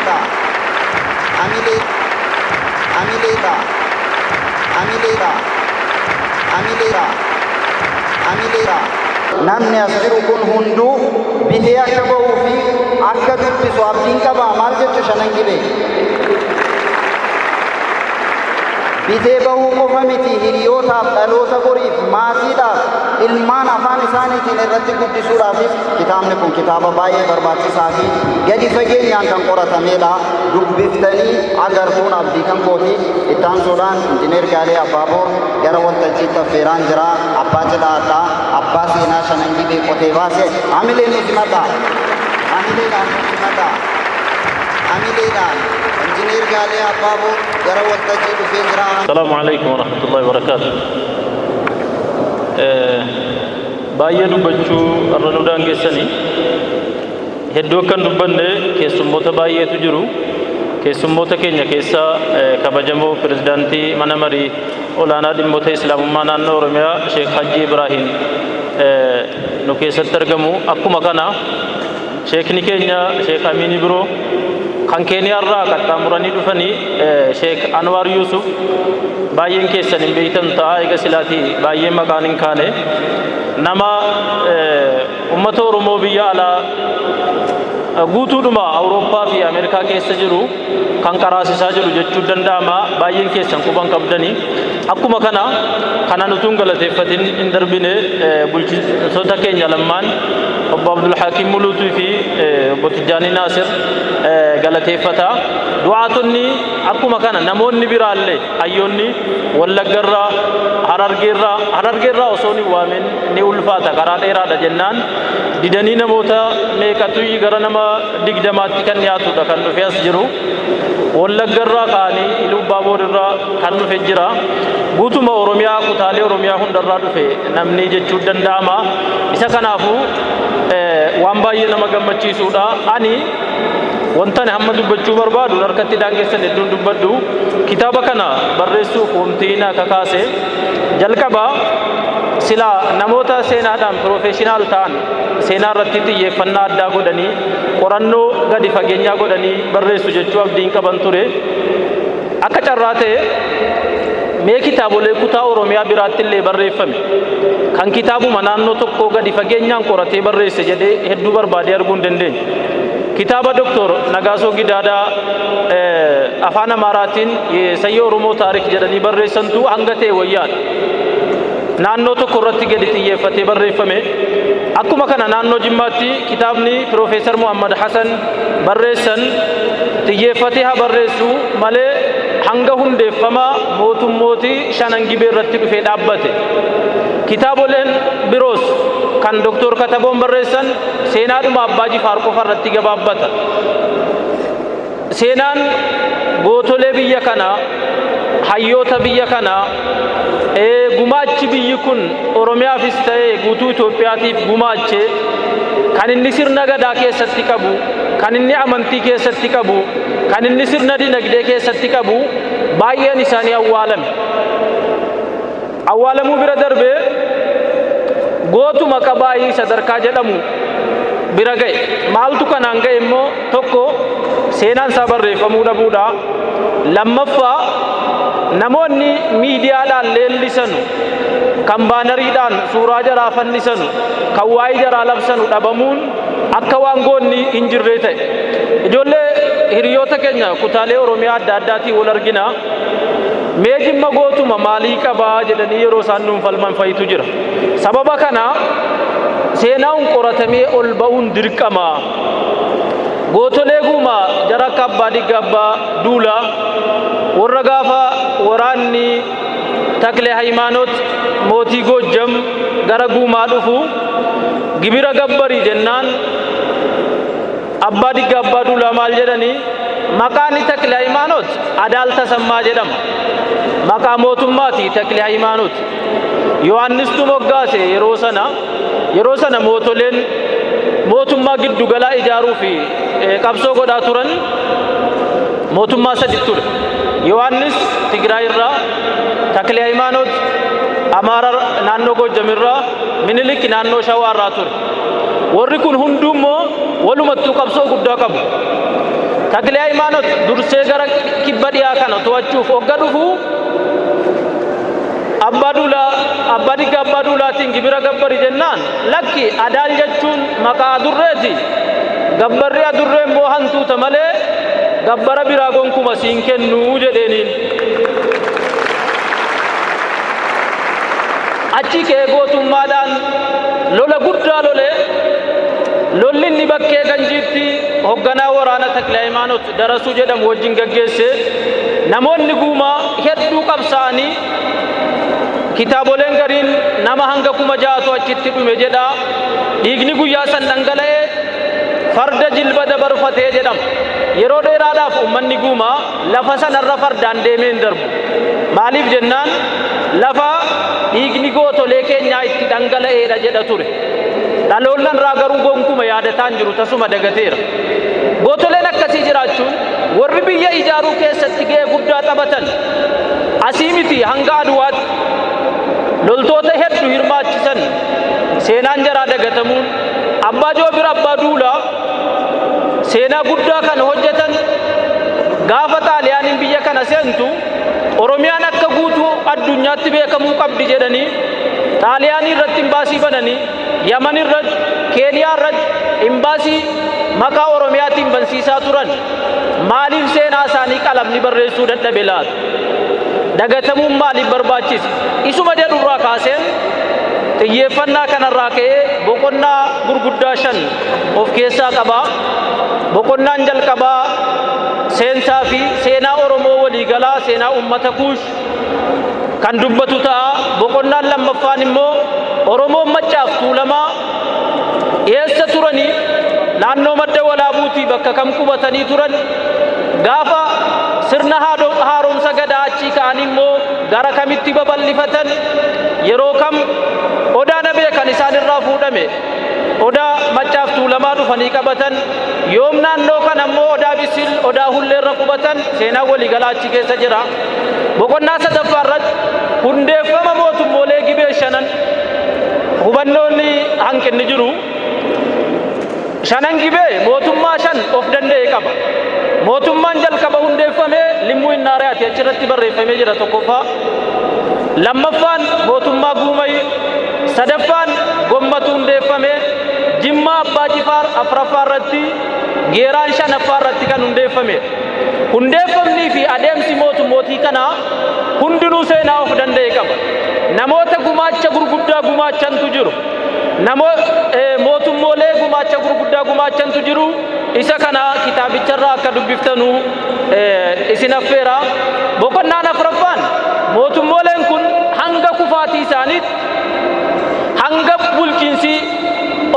Amileedha. Amilee. Amileedha. Amileedha. Amileedha. Amileedha. Namni as jiru kun hunduu bitee akka ba'uu fi akka dubbisu abdiin qaba. Maal jettu Shanan Gibee? Bitee bahuu qofa miti, hiriyootaaf, dhaloota boriif, maatiidhaaf, ilmaan afaan isaaniitiin irratti guddisuudhaafis kitaabni kun kitaaba baay'ee barbaachisaa fi gadi fageenyaan kan qoratameedha. Dubbiftanii agartuun abdii kan kooti. Itti aansuudhaan Injineer Gaalee Abbaaboor gara waltajjiitti affeeraan jira. Abbaa cidhaadha. Abbaa seenaa Shanan Gibee qotee baase. Hamileen nu simadha. Hamileedhaan nu simadha. Hamileedhaan Injineer Gaalee Abbaaboor gara waltajjii dhufee jira. السلام عليكم ورحمة الله وبركاته. Baay'ee dubbachuu irra nu daangessanii hedduu akkan dubbanne, keessummoota baay'eetu jiru. Keessummoota keenya keessaa kabajamoo pirezidaantii mana marii olaanaa dhimmoota islaamummaa naannoo Oromiyaa, Sheek Hajji Ibraahiim, nu keessatti argamu. Akkuma kana sheekni keenya Sheek Amiin Ibiroo, kan Keeniyaarraa qaxxaamuranii dhufanii Sheek Anwaar Yuusuf, baay'een keessan hin beeytan ta'a, eega silaatii baay'een maqaan hin kaane, nama ummata Oromoo biyya alaa guutuudhuma Awurooppaa fi Ameerikaa keessa jiru kan qaraasisaa jiru jechuu danda'ama. Baay'een keessan quban qabdanii. Akkuma kana kanan utuun galateeffatin hin darbine, bulchitoota keenya lammaan, obbo Abdul Hakiim Muluutuu fi obbo Tijjaanii Naasir galateeffata. Du'aatonni, akkuma kana namoonni biraallee, hayyoonni Wallaggarraa, Harargeerraa, Harargeerraa osoo hin waamin ni ulfaata, karaa dheeraadha jennaan didanii, namoota meeqatu, gara nama 20tti kan dhiyaatudha kan dhufe as jiru. Wallaggarraa ka'anii Iluu Abbaaboor irraa kan dhufe jira. Guutuma Oromiyaa, kutaalee Oromiyaa hundarraa dhufe namni jechuu danda'ama. Isa kanaafuu waan baay'ee nama gammachiisuudha. Ani wanta ani hamma dubbachuu barbaadu harkatti daangessan, hedduun dubbadhu. Kitaaba kana barreessuuf wanti na kakaase, jalqaba silaa namoota seenaadhaan professional ta'an, seenaa irratti xiyyeeffannaa addaa godhanii, qorannoo gadi fageenyaa godhanii barreessu jechuu abdiin qaban ture. Akka carraa ta'e, mee kitaabolee kutaa Oromiyaa biraatti illee barreeffame kan kitaabuma naannoo tokkoo gadi fageenyaan qoratee barreesse jedhee hedduu barbaadee arguu hin dandeenye. Kitaaba Doktor Nagaasoo Gidaadaa afaan Amaaraatiin Sayyoo Oromoo Taarik jedhanii barreessantu hanga ta'e wayyaadha. Naannoo tokko irratti gadi xiyyeeffatee barreeffame. Akkuma kana naannoo Jimmaatti kitaabni Piroofeesar Muhammad Hassan barreessan xiyyeeffatee haa barreessu malee, hanga hundeeffama mootummootii Shanan Gibee irratti dhufee dhaabbate. Kitaaboleen biroos kan Doktor Kataboon barreessan seenaadhuma Abbaa Jifaar qofa irratti gabaabbata. Seenaan gootolee biyya kanaa, hayyoota biyya kanaa, gumaachi biyyi kun Oromiyaafis ta'e guutuu Itoophiyaatiif gumaache, kan inni sirna gadaa keessatti qabu, kan inni amantii keessatti qabu, kan inni sirna dinagdee keessatti qabu, baay'een isaanii awwaalame. Awwaalamuu bira darbee gootuma qabaayii sadarkaa jedhamu bira ga'e. Maaltu kanaan ga'e immoo? Tokko, seenaan isaa barreeffamuu dhabuudha. Lammaffaa, namoonni miidiyaadhaan leellisanu, kan baanariidhaan suuraa jaraa fannisanu, kan waa'ee jaraa labsanu dhabamuun akka waan goonni hin jirree ta'e. Ijoollee hiriyoota keenya kutaalee Oromiyaa adda addaatiin wal argina. Mee Jimma gootuma maalii qabaa jedhanii yeroo isaan nuun falman fayitu jira. Sababa kana seenaan qoratamee ol ba'uun dirqama. Gootolee guumaa jara akka Abbaa Digga, Abbaa Duulaa, warra gaafa waraanni Takle Hayimaanoot mootii Goojjam gara Guumaa dhufu gibira gabbarii jennaan, Abbaa Digga, Abbaa Duulaa maal jedhanii? Maqaan Takle Hayimaanoot Adaal Tasammaa jedhama. Maqaa mootummaati Takle Hayimaanoot. Yohaannistu moggaase yeroo sana. Yeroo sana mootoleen mootummaa giddugalaa ijaaruu fi qabsoo godhaa turan mootummaa sadi ture. Yohaannis Tigraay irraa, Takle Hayimaanoot Amaara naannoo Goojjam irraa, Minilik naannoo Shawaa irraa ture. Warri kun hunduu immoo walumattuu qabsoo guddaa qabu. Takle Hayimaanot dursee gara kibba dhiyaa kana to'achuuf hogga dhufu Abbaa Duulaa Abbaa Digga Abbaa Duulaatiin gibira gabbari jennaan, lakki, Adaal jechuun maqaa adurreeti, gabbarri adurree immoo hantuuta malee gabbara biraa gonkuma siin kennu jedheeniin. Achii ka'ee gootummaadhaan lola guddaa lole. Lolli inni bakkee Ganjiitti hogganaa waraana Taklahaymaanot Darasuu jedhamu wajjin gaggeesse, namoonni Guumaa hedduu qabsaa'anii, kitaaboleen gariin nama hanga 6,000tu achitti dhume jedha. Dhiigni guyyaa san dhangala'e farda jilba dabarfatee jedhama. Yeroo dheeraadhaaf ummanni Guumaa lafa sanarra fardaan deemee hin darbu. Maaliif jennaan, lafa dhiigni gootolee keenyaa itti dhangala'eedha jedha ture. Dhaloonni irraa garuu gonkuma yaadataa hin jiru, tasuma dagateera. Gootoleen akkasii jiraachuun, warri biyya ijaaruu keessatti ga'ee guddaa taphatan, asii miti hanga Aduwaatti loltoota heddu hirmaachisan, seenaan jaraa dagatamuun, Abbaa Joobir Abbaa Duulaa seenaa guddaa kan hojjetan, gaafa Xaaliyaaniin biyya kana seentu Oromiyaan akka guutuu addunyaatti beekamuu qabdi jedhanii Xaaliyaanii irratti imbaasii bananii, Yaman irratti, Keeniyaa irratti imbaasii maqaa Oromiyaatiin bansiisaa turan, maaliif seenaa isaanii qalamni barreessuu dadhabe laata? Dagatamuun maaliif barbaachise? Isuma jedhurraa kaaseen, xiyyeeffannaa kanarraa ka'ee boqonnaa gurguddaa shan of keessaa qaba. Boqonnaan jalqabaa seensaa fi seenaa Oromoo waliigalaa, seenaa uummata Kuush kan dubbatu ta'a. Boqonnaan lammaffaan immoo Oromoon Maccaaf Tuulamaa eessa turanii, naannoo Madda Walaabuutii bakka kam qubatanii turan, gaafa sirna haaromsa Gadaa achii ka'anii immoo gara kamitti babal'ifatan, yeroo kam Odaa Nabee kan isaan irraa fuudhame Odaa Maccaaf Tuulamaa dhufanii qabatan, yoom naannoo kana immoo Odaa Bisil, Odaa Hulleerra qubatan, seenaa waliigalaa achi keessa jira. Boqonnaa sadaffaa irratti hundeeffama mootummoolee Gibee shanan, hubannoonni hanqinni jiru. Shanan Gibee mootummaa shan of danda'e qaba. Mootummaan jalqaba hundeeffame Limmuu Innaariyaati, achirratti barreeffamee jira tokkoffaa. Lammaffaan mootummaa Guumayi, sadaffaan Gommatu hundeeffame, Jimmaa Abbaa Jifaar afraffaa irratti, Geeraan shanaffaa irratti kan hundeeffame. Hundeeffamnii fi adeemsi mootummootii kanaa hundinuu seenaa of danda'e qaba. Namoota gumaacha gurguddaa gumaachantu jiru. Mootummoolee gumaacha gurguddaa gumaachantu jiru. Isa kana kitaabicharraa akka dubbiftanu isin affeera. Boqonnaan afraffaan mootummooleen kun hanga kufaatii isaaniitti, hanga bulchiinsi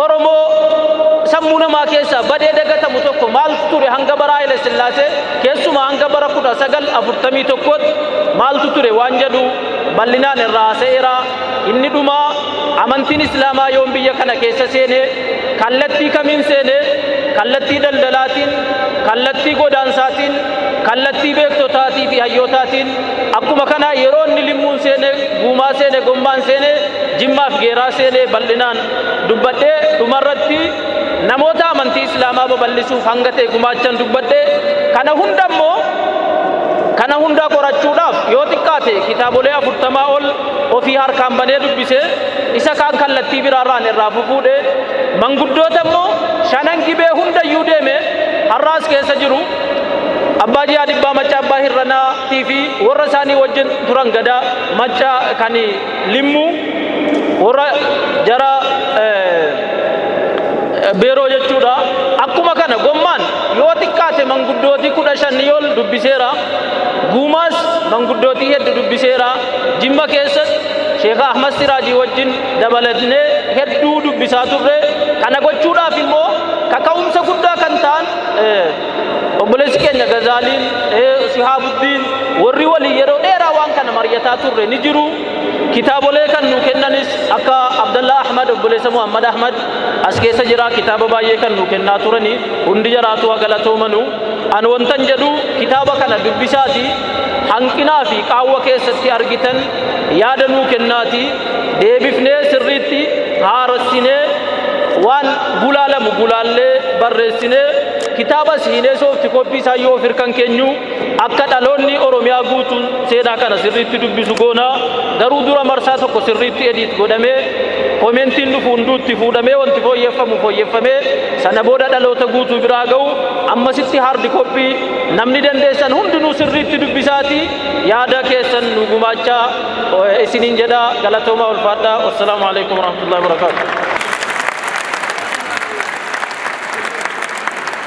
Oromoo sammuu namaa keessaa badee dagatamu tokko maaltu ture, hanga bara Haile Sillaasee, keessumaa hanga bara 1941tti maaltu ture waan jedhu bal'inaan irraa haasa'eera. Inni dhumaa amantiin Islaamaa yoom biyya kana keessa seene, kallattii kamiin seene, kallattii daldalaatiin, kallattii godaansaatiin, kallattii beektotaatii fi hayyootaatiin, akkuma kana yeroo inni Limmuun seene, Guumaa seene, Gommaan seene, Jimmaaf Geeraa seene bal'inaan dubbadhee, dhumarratti namoota amantii Islaamaa babal'isuuf hanga ta'e gumaachan dubbadhee, kana hunda immoo, kana hundaa qorachuudhaaf yoo xiqqaate kitaabolee 40 ol ofii harkaan banee dubbise, isa kaan kallattii biraarraan irraa fufuudhe, manguddoota immoo Shanan Gibee hundayyuu deeme, har'aas keessa jiru, Abbaa Ji'aa Dhibbaa Macca, Abbaa Hirranaatii fi warra isaanii wajjin turan, Gadaa Macca kan Limmuu, warra jara Beeroo jechuudha. Akkuma kana Gommaan yoo xiqqaate manguddootii 15 ol dubbiseera. Guumaas manguddootii hedduu dubbiseera. Jimma keessatti Sheekh Ahmad Siraajii wajjin dabalatnee hedduu dubbisaa turre. Kana gochuudhaaf immoo kaka'umsa guddaa kan ta'an obboleessi keenya Gazaaliin, Sihaabuddiin, warri waliin yeroo dheeraa waan kana mari'ataa turre ni jiru. Kitaabolee kan nu kennanis akka Abdallah Ahmad, obboleessa Muhammad Ahmad as keessa jira, kitaaba baay'ee kan nu kennaa turani, hundi jaraatu haa galatoomanu. An wantan jedhu, kitaaba kana dubbisaati hanqinaa fi qaawwa keessatti argitan yaada nuu kennaati, deebifnee sirriitti haarassinee, waan gulaalamu gulaallee barreessinee Kitaaba siinee soft copy isaa yoo of hirkan keenyu akka dhaloonni Oromiyaa guutuun seenaa kana sirriitti dubbisu goona. Garuu dura marsaa tokko sirriitti edit godhamee, commentiin dhufu hunduutti fuudhamee, wanti fooyyeffamu fooyyeffamee, sana booda dhaloota guutuu biraa ga'u. Ammasitti hard copy namni dandeessan hundinuu sirriitti dubbisaati yaada keessan nu gumaachaa isiniin jedha. Galatoomaa, ulfaadhaa. Wassalaamu alaikum warahmatullahi wabarakaatu.